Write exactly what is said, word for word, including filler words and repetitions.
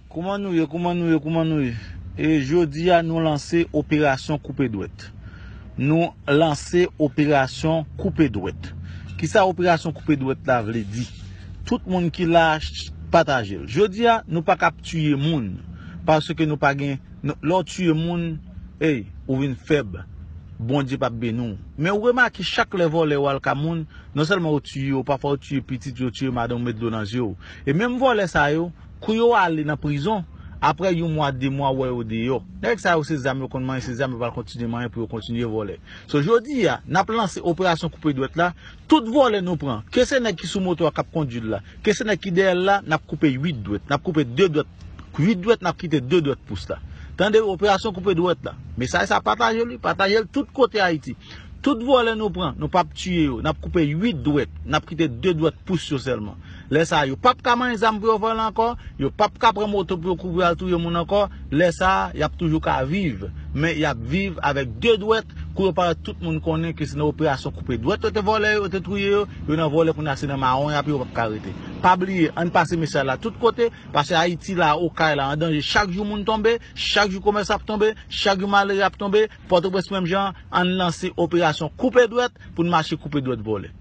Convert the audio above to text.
Kouman nou ye, kouman nou ye, kouman nou ye? E jodi a, nou lanse operasyon koupe dwèt. Nou lanse operasyon koupe dwèt. Kisa operasyon koupe dwèt la vle di? Tout moun ki la, ch- pataje l. Jodi a, nou pa kap tiye moun, paske nou pa gen, nou- lè w tiye moun, ey, ou vin fèb. Bondye p ap beni w. Men ou remake chak lè vòlè yo al ka moun, non sèlman yo tiye yo, pafwa yo tiye pitit yo, tiye madanm, met dlo nan zye yo. E menm vòlè sa yo, kou yo ale nan prizon, apre yon mwa, de mwa, ou wè yo deyò. Nèg sa yo se zam yo konn manyen, se zam yo pral kontinye manyen pou yo kontinye vòlè. So, jodi a, n ap lanse operasyon koupe dwèt la. Tout vòlè nou pran, ke se nèg ki sou moto a k ap kondui l la, ke se nèg ki dèyè l la, n ap koupe uit dwèt, n ap koupe de dwèt, uit dwèt, n ap kite de dwèt pous la. Tande, operasyon koupe dwèt la. Mesaj sa, pataje li, pataje l tout kote Ayiti. Tout vòlè nou pran, nou p ap tiye yo, n ap koupe uit dwèt, n ap kite de dwèt pous yo sèlman. Lè sa a, yo p ap ka manyen zam pou yo vòlè ankò, yo p ap ka pran moto pou yo kouri al touye moun ankò. Lè sa a, y ap toujou ka viv, men y ap viv avèk de dwèt, kou yo parèt tout moun konnen ke se nan operasyon koupe dwèt yo te vòlè yo, yo te touye yo, yo nan vòlè kounye a se nan mawon y ap ye, yo p ap ka rete. Pa bliye, ann pase mesaj la tout kote, paske Ayiti la, Okay la, an danje. Chak jou moun tonbe, chak jou komès ap tonbe, chak jou malere ap tonbe, Pòtoprens menm jan, ann lanse operasyon koupe dwèt pou n mache koupe dwèt vòlè.